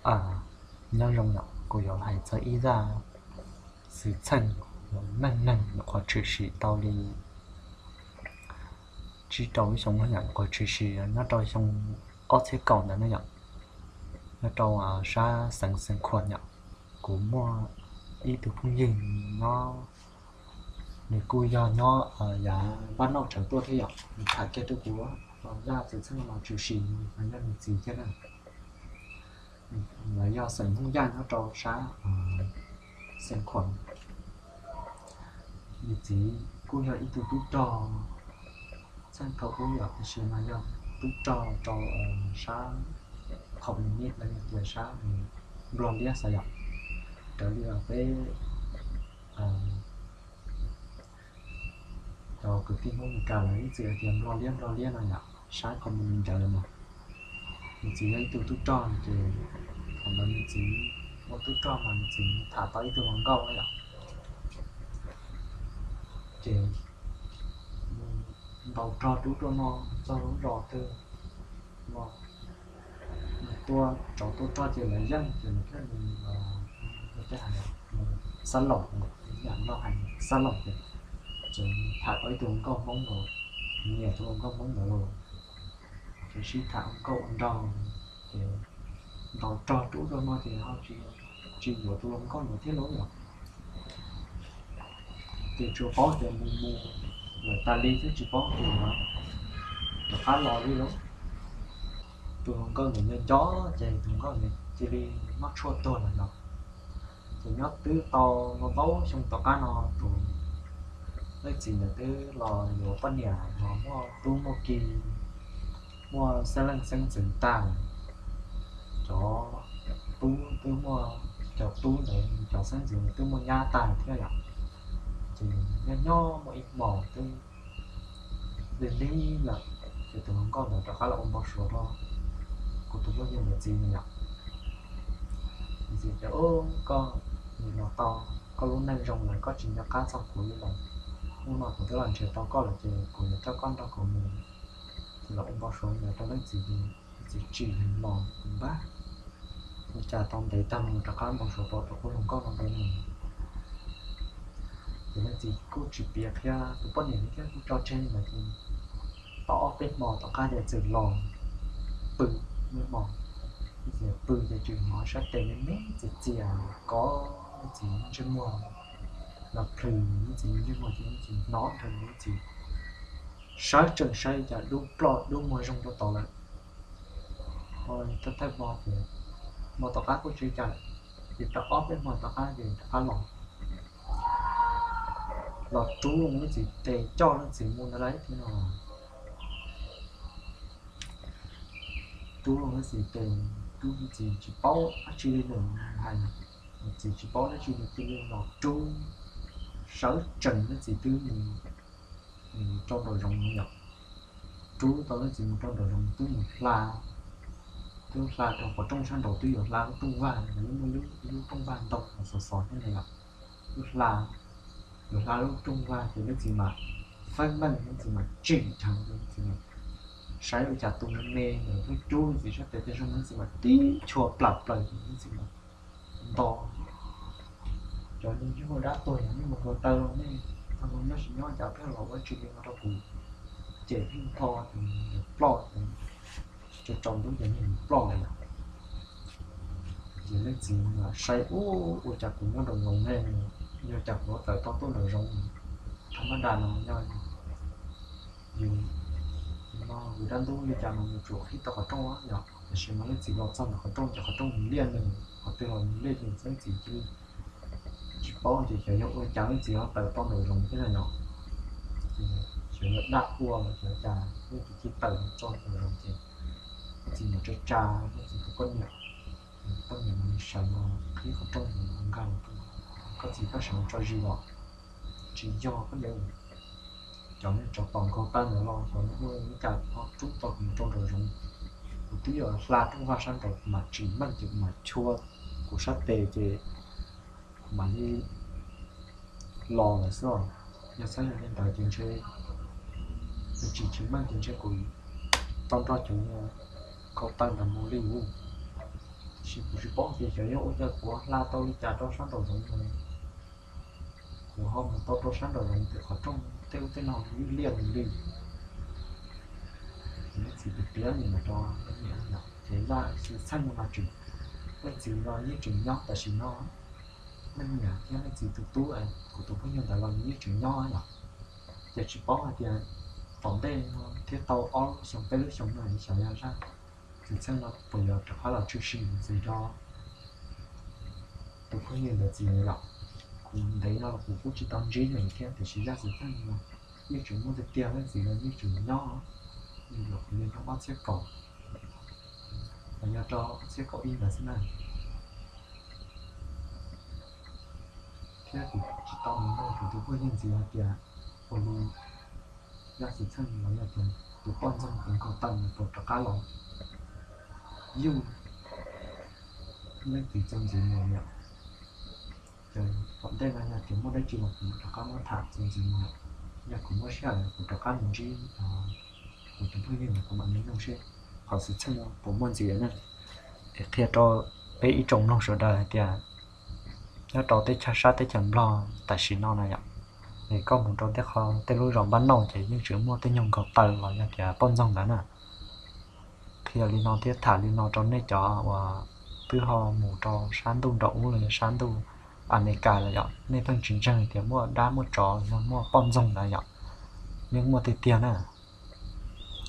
Nyob zoo yom, kuv yuav hais txog ib zaj xwm txheej uas neej neeg nyuam qhuav tshwm sim tau li tsib rau ib xyoo no yom, nyuam qhuav tshwm sim nyob rau xyoo ob txhiab kaum ntawd na yom, nyob rau sab xeev Xeev Khuam yom. Kuv muaj ib tug phooj ywg nyob, nws kuj yog nyob yav npab nauj tsawv tuaj thiab yom, nws tham kiag rau kuv zaj xwm txheej no tshwm sim mas yog nws txiv thiab na. Lawv yog xeem Hmoob Yaj nyob rau sab Xeev Khuam. Nws txiv kuj yog ib tug tub rog txheej thaum ub yom, tiam sis mas yog tub rog rau sab Communist los yog tias sab Nplog liab xwb yom. Raws li peb cov kwv tij Hmoob Meskas lawv ib txwm hais tias Nplog liab Nplog liab no yom, sab Communist ntawd mas nws txiv yog ib tug tub rog ces thaum ntawd nws txiv ua tub rog mas nws txiv tham tau ib tug hluas nkauj na yom. Ces ntaus rog rub ruaj no txog lub zos twg los nws tua tsov tua rog ces lawv yeej ces lawv thiaj li, ua tej hais xab laum, yam no hais xab laum ces, ces tham tau ib tug hluas nkauj Hmoob los, nyiam tus hluas nkauj Hmoob ntawd los, ces sib tham ua nkauj ua nraug, ces ntaus rog rub ruaj no ces ho tsis yuav tus hluas nkauj ntawd thiab lauj yom. Ces tsuas paub tias mus mus lawm tas li thiab tsis paub tias rov qab los li lauj. Tus hluas nkauj ntawd nco nco ces tus hluas nkauj ntawd cia li mob tshuaj tuag lawm no. Ces nyob twb tau ntau ntau xyoo tom qab no tus leej txiv ntawd twb los yuav poj niam los muaj tub muaj ki, muaj xeeb leej xeeb ntxwv tag. Cov tub twb muaj, cov tub ntawd cov xeeb ntxwv twb muaj nyab tag thiab yom. Ces nyob nyob muaj ib hmos twb lig lig lawm ces tus hluas nkauj ntawd rov qab los ua npau suav rau kuv tus phooj ywg ntawd txiv no yom. Nws txiv tias, Ub, koj nim no tau koj lub neej zoo lawm, koj tsis nco qab txog kuv li lawm. Hnub no kuv twb los nrhiav tau koj lawm ces kuv yuav coj koj nrog kuv mus. Ces los ua npau suav ntawd rau leej txiv, leej txiv tsim los npab, ua cas tau ntev tag mus rov qab npau suav rau tus hluas nkauj no ntawd ne. Ces leej txiv kuj tsis piav qhia tus poj niam li thiab, kuj tso tseg li ntawd ces tau ob peb hmo tom qab ces txawm los pw. Ib hmo leej txiv pw ces tseem hnov sab tes me me txias txias kov leej txiv ntsej muag, los plhws leej txiv ntsej muag ces leej txiv hnov dhau leej txiv sawv tsees saib cas dub ploj dub muag zoo rau tod lawm. Thawj thawj hmo ces, hmo tom qab kuj tsis cas lawm, ces tau ob peb hmo tom qab ces rov qab los, los rub leej txiv tes coj leej txiv mus ntawd lawm thiab no. Rub leej txiv tes, rub leej txiv tsis paub dab tsi li lawm, hais leej txiv tsis paub dab tsi li, cia li los rub, sawv tsees leej txiv twb mus rau nraum zoov no yom. Rub tau leej txiv mus rau nraum zoov twb mus hla, twb hla rau qhov rooj sab nraud, twb yuav hla lub rooj vag, lub, lub rooj vag ntoo xov xov thiab na yom. Twb hla, yuav hla lub rooj vag ces leej txiv mas feeb meej, leej txiv mas tsim dheev, leej txiv mas saib ua cas tus me me ntawd twb rub leej txiv sab tes tej zoo, leej txiv mas tib chua plam plaws, leej txiv mas nto cov nyuag dab tuag yog nyuag mus nkaug taw los nej tag nrho nyob tsis nyob cas pheej los ua tsis li no rau kuv, ces pheej tho ces ploj, tsaus ntuj ces nws ploj lawm. Ces leej txiv mas saib ub, ua cas kuv nyob nraum zoov ne, yog cas kuv tawm tau tuaj nraum zoov, thaum mab da no yog yus no yus dab ntub li cas mas yus tsum qhib tau qhov rooj yom, tiam sis mas leej txiv los txog ntawm qhov rooj ces qhov rooj nws liaj nws, qhov twg los nws liaj nws, leej txiv cia li tsis paub ces xyov yog ua cas leej txiv ho tawm tau nraum zoov thiab na yom. Xyov yog dab ua los xyov cas leej txiv cia li tawm tau nraum zoov ces leej txiv mus tsa tsa leej txiv tus poj niam, poj niam mas sawv los qhib qhov rooj, nkag los, koj txiv koj sawv mus tso zis los, tsis yog koj niam, cov niag tsov tom nkaug taw ntawd los xyov nws ua li cas ho rub tau kuv mus rau nraum zoov. Kuv twb yuav hla rooj vag sab nraud kuv mam tsim meej ces kuv mam chua kuv sab tes ces kuv mam li los lawm xwb os. Yog txhob yog li ntawd ces ntshe, yog tsis tsim meej ces ntshe kuv tau nrog cov niag nkaug taw ntawd mus li ub. Tab sis kuv tsis paub tias xyov yog ua cas kuv hla tau li cas rau sab nraum zoov no, kuv ho mus tau rau sab nraum zoov tej qhov rooj tej ub tej no ib liaj li li. Ces leej txiv piav piav li no rau leej niam no ces Zaj Xwm Txheej no mas tseem, leej txiv los yeej tseem nyob tam sim no, leej niam thiab leej txiv tus tub, kuv tus phooj ywg ntawd los nws yeej tseem nyob yom. Ces tsis paub hais tias tom ntej no thiab tau ob lub xyoo peb lub xyoo no xyov yog Zaj Xwm Txheej no puas yuav rov qab los tshwm sim ntxiv rau tus phooj ywg ntawd txiv yom. Kuv ntev no los kuv kuj tsis tau ntsib nws thiab tiam sis Zaj Xwm Txheej no yeej tseem muaj tiag tiag, leej txiv los yeej tseem nyob, nws los kuv yog ob txhiab kaum, los yog rau ob txhiab kaum ib ntawd xwb na. Thiab kuv tsis tau mus nug kuv tus phooj ywg ntxiv hais tias ua li Zaj Xwm Txheej los yog tias tus poj ntxoog tus nkaug taw no puas rov qab los yug leej twg txuas ntxiv mus yom. Ces tom ntej no yog tias muaj dab tsi los kuv mam rov qab muab tham txuas ntxiv mus yom. Yog kuv muaj sij hawm kuv rov qab mus ntsib kuv tus phooj ywg ntawd kuv mam li nug seb qhov xwm txheej no puas muaj ntxiv na. Es qhia rau peb ib tsoom mloog sawv daws hais tias nyob rau teb chaws, sab teb chaws Nplog tam sim no na yom, es koj mus rau tej qho tej lub zos npab nauj ces yeej tseem muaj tej nyuag nkaug taw los yog tias poj ntxoog ntawd na. Qhia li no thiab tham li no rau nej cov uas twb ho mus rau sab ntuj nraum ub los yog sab ntuj Amelikas los yom, nej pheej tsis ntseeg tias muaj dab muaj tsov los yog muaj poj ntxoog ntawd yom, yeej muaj tiag tiag na.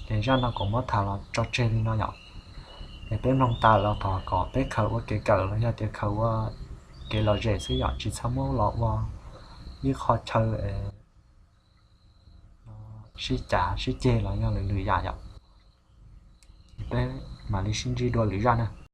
Ces zaj no kuv muab tham los tso tseg li no yom. Es peb mloog tas los thov kom peb khaws ua kev kawm los yog tias khaws ua kev lom zem xwb yom, tsis txhob muab los ua ib qho chaw sib cav sib ceg los yog lwm lwm yam yom. Peb mam li sib ntsib dua lwm zaj na.